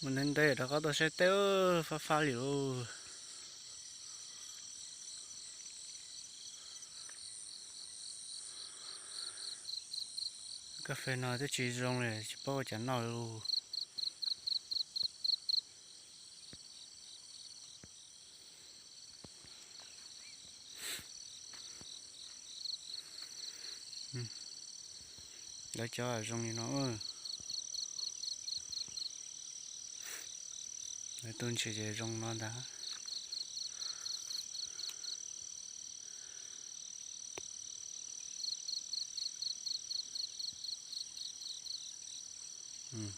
Mus ntev ntev rov qab tuaj saib teb, fab fab li lauj. Kas fes no twb tsis zoo li, tsis paub ua cas noj li lauj. Lawv cov zoo li no, lawv tuaj ntshis ces zoo no ntag.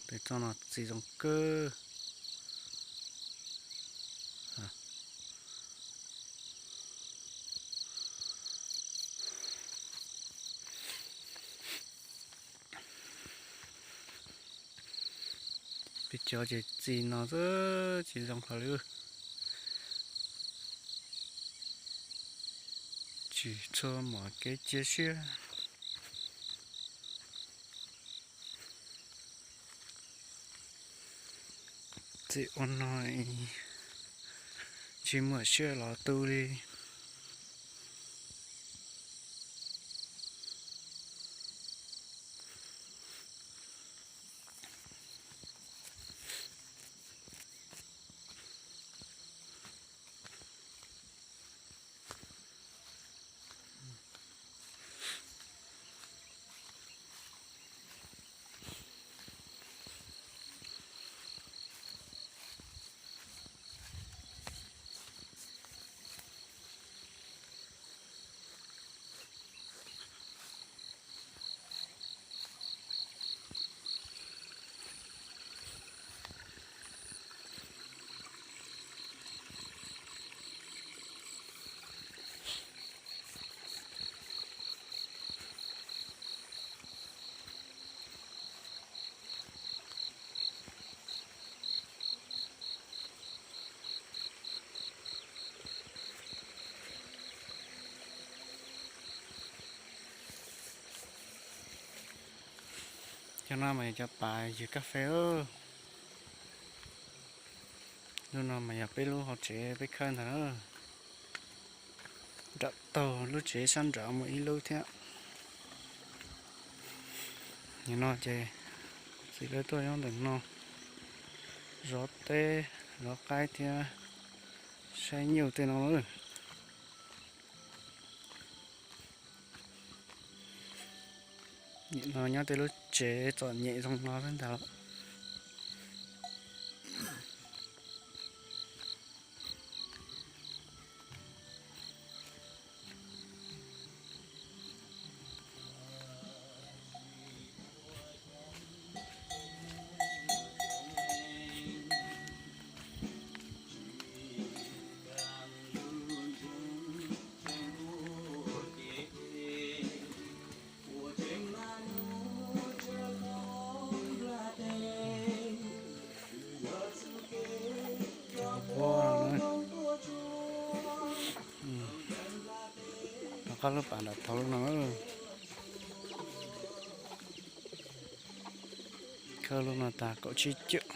Peb txoj no txi zoo kawg. Peb cov ces txi no xwb, tsis zoo qhov li. Tsis txhua muaj kev cia siab. Txi ua no tsis muaj siab los tu li. Cov no mas yog cov pas yug kas fes. Lub no mas yog peb lub hauv tsev peb khawb ntag na. Nram taug lub tsev sab nram mus ib lub thiab. Nim no ces txiv lawv tuaj nyob ntawm no zov teb zov qaib thiab saib nyuj tej no. Nim no nyob tej lub tsev txom nyem zoo no xwb ntag. Rov qab lub pas nram thaud no. Khawb lub no tag kaum tsib caug.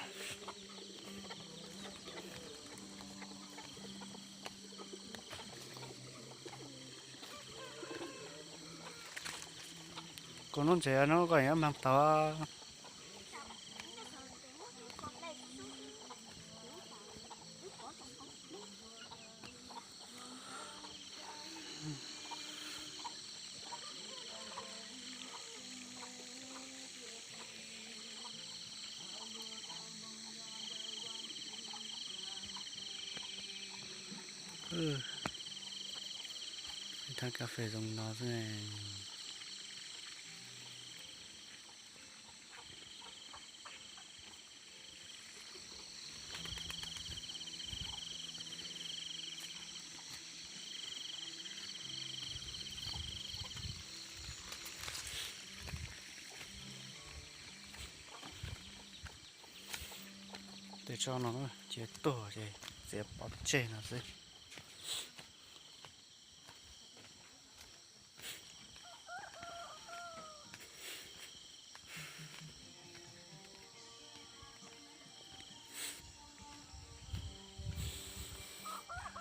Kuv hnub ntses no koj yuav mag tau. Thaj kas fes zoo no xwb. Tej tsob no ces tuag ces txiav pov tseg no xwb.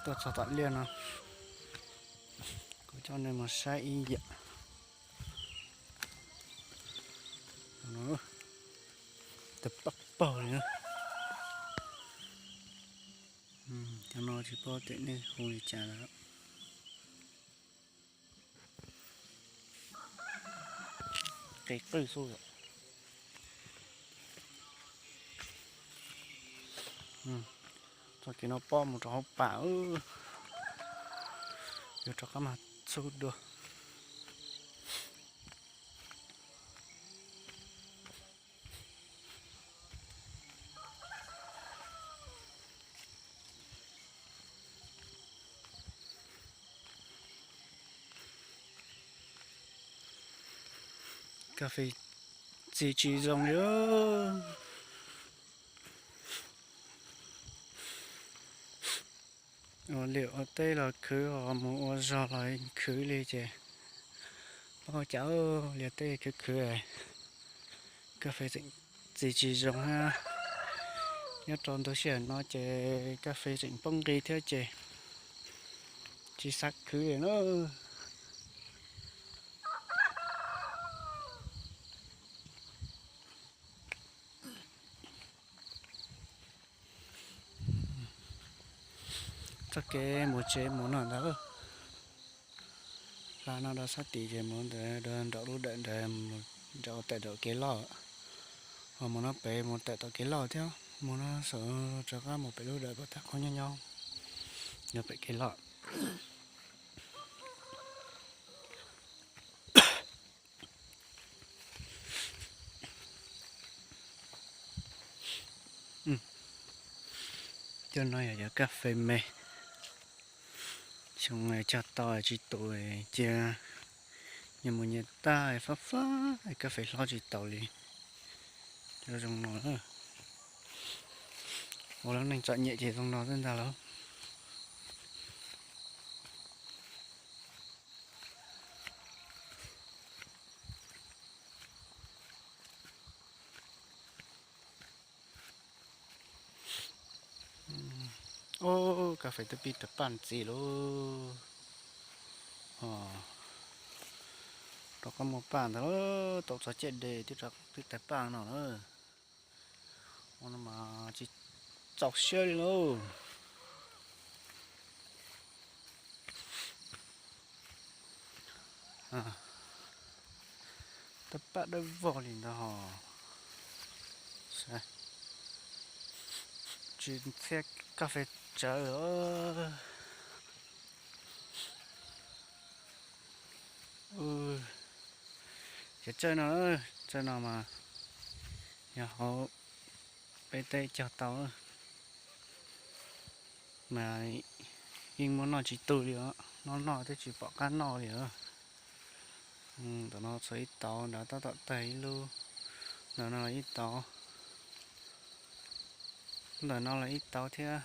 Tuaj txog tom liaj no, kuv coj nej mus saib ib yam. Tawg paj paug li na. Cov no tsis paub tias nej hu li cas lawm. Qis qwj xwb. Txoj kev no pob mus rau hauv pas, yuav rov qab mag txhub dua. Kas fes txi tsis zoo li. Ua liaj ua teb los khwv, mus ua zog los khwv li ces, ua cas liaj teb khwv khwv, kas fes txi tsis zoo hab. Nyob rau ntug sij hawm no ces kas fes tseem poob nqi thiab ces tsis xav khwv li na. Txoj kev mus tsev mus no ntag. Hla no rau sab tid ces mus ntawd nraum lub dawm ntawd, nraum tawm nraum kev loj, ho mus no pem mus tawm tom kev loj thiab, mus no saum rov qab mus pem lub dawm puas tag qhov nyob nyob, nyob pem kev loj. Cov no yog cov kas fes me, xyoo cog tau tsis tus cia nyias mus nyias tag fab fab, kas fes hlob tsis taus li. Cov zoo no, ua lub neej txom nyem ces zoo no xwb ntag lauj. Ob, kas fes twb pib tawg paj ntxiv lauj. Rov qab muaj paj ntag lauj, tau txog caij dej twb tawg paj no na. Ua no mas tsis txaus siab li lauj. Tawg paj dawb vog li ntag hos. Tsis ntxhiab kas fes tsawv. Ces txawj no, txawj no mas yog hauv peb teb cog tau mas yeej muaj noj tsis tu li os, noj noj twb tsis pom qab noj li os. Ntawm no txog ib tauv, nrad tab tom tawg ib lub, ntawm no los ib tauv, ntawm no los ib tauv thiab,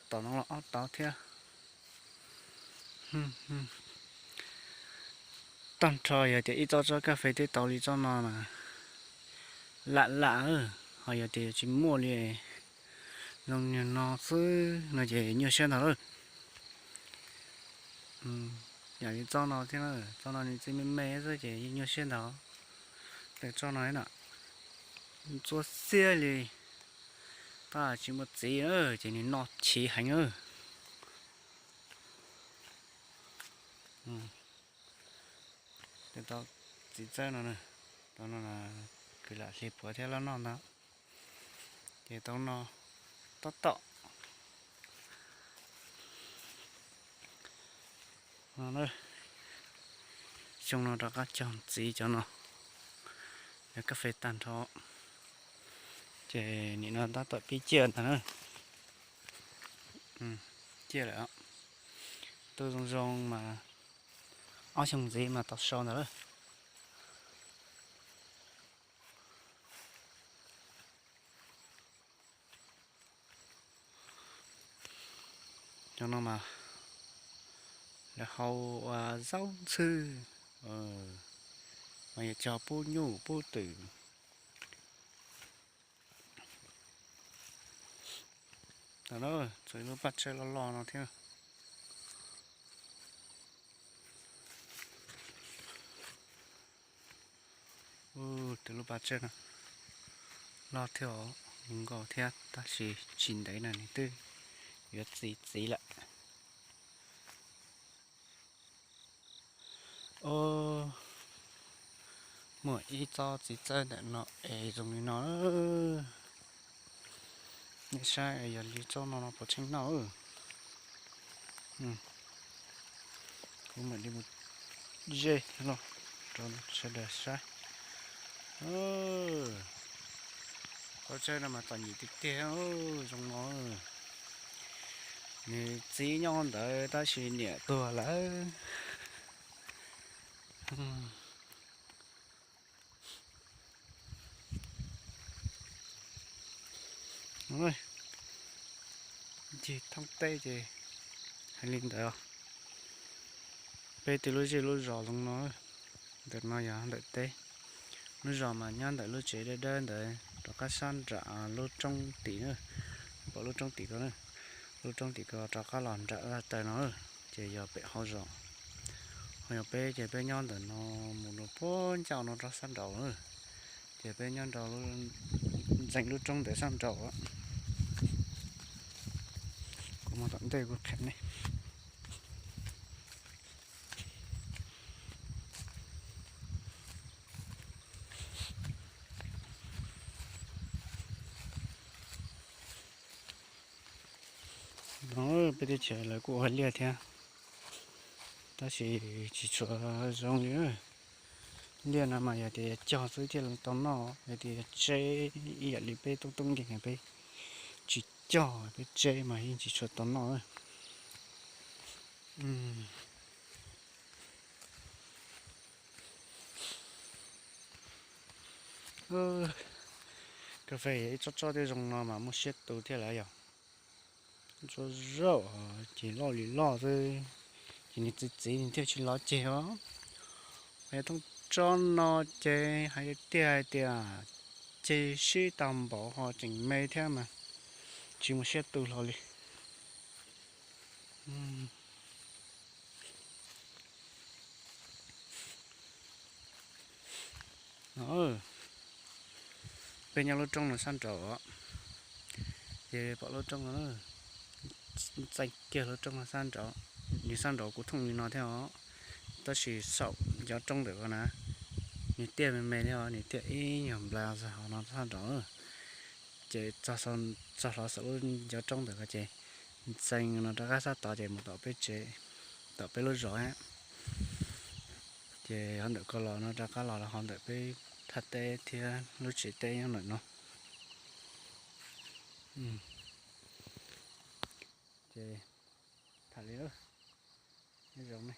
tom no los ob tauv thiab. Tag nrho yog tias ib tsob tsob kas fes twb tau li tsob no mas lam lam, ho yog tias tsis muaj li, zoo niag no xwb no ces nyuaj siab ntag lauj. Yam li tsob no thiab, tsob no nws txiv me me xwb ces yeej nyuaj siab ntag. Tes tsob no na, ntxuav xiab li, tab tsis muaj txiv na ces nws noj chiv heev na. Tes tau txiv txawb no, tau no kwv lam hli puav thiab loj noj ntag. Ces tau no tab tom xyoo no rov qab cog ntxiv cov no, cov kas fes tag nrho. Ces nim no tab tom pib ciaj ntag na. Ciaj lawm, tu zoo zoo mas ob xyoo ntxiv mas tau sau ntawd lawm. Cov no mas lawv hu ua zaub ntxhwb, mas yog cog pub nyuj pub twm. Ntawm no txog ib lub paj tsawb loj loj no thiab. Tus lub paj tsawb no loj thiab os, zoo nkauj thiab tab sis tsis ntev no nws twb yuav txiv txiv lawm. Muaj ib tsob txiv txawb ntawm no es zoo li no. Nej saib yog li tsob no no puas tsheej noj. Kuv mam li mus ze los rau sawv daws saib. Tsob tsawb no mas txom nyem tiag tiag, zoo no. Nws txiv nyob ntawd tab sis niam tuag lawm. Ncig thoob teb ces hais li ntawd. Peb tej lub zej lub zos zoo no, ntawm no yog ntawm teb. Lub zos mas nyob ntawm lub tsev dawb dawb ntawd rov qab sab nram lub roob tim, pom lub roob tim ko, lub roob tim ko rov qab los nram laj taw no, ces yog pem hauv zos. Ho yog peb ces peb nyob ntawm no mus rau puag ncauj no rau sab nraud, ces peb nyob rau ntxeev lub roob ntawd sab nraud. Kuv mus tom ntej kuv qhia nej. No peb teb chaws lawv kuj ua liaj thiab, tab sis tsis tshua zoo li. Liaj no mas yog tias yog cog xwb thiaj li tau noj, yog tias yog tseb ib yam li peb toob toob nkeeg peb tsis cog, peb tseb mas yeej tsis tshua tau noj. Kas fes ib tsob tsob tej zoo no mas muaj siab tu thiab lawm yog. Tsob zaum ces loj li loj xwb, ces nws txiv txiv nws thiaj tsis lov ceg os. Hais thooj tsob no ces hais tiag hais tias ceg sib tau npaum ho tseem me thiab mas tsis muaj siab tu hlo li. Peb nyob lub roob no sab nraud, ces pom lub roob no, txeev kiag lub roob no sab nraud, nws sab nraud kuv thooj li no thiab os, tab sis saum ncov roob ntawm ko na, nws tiaj me me thiab os, nws tiaj ib nyuag nplas hauv no sab nraud. Ces txog hlo saum lub ncov roob ntawm ko ces txeev no rov qab sab tod ces mus tom peb tsev, tom peb lub zos. Ces hov ntawm ko los no rov qab los hov ntawm peb thaj teb thiab lub tsev teb nyob ntawm no. Ces tham li, nyob zoo ne.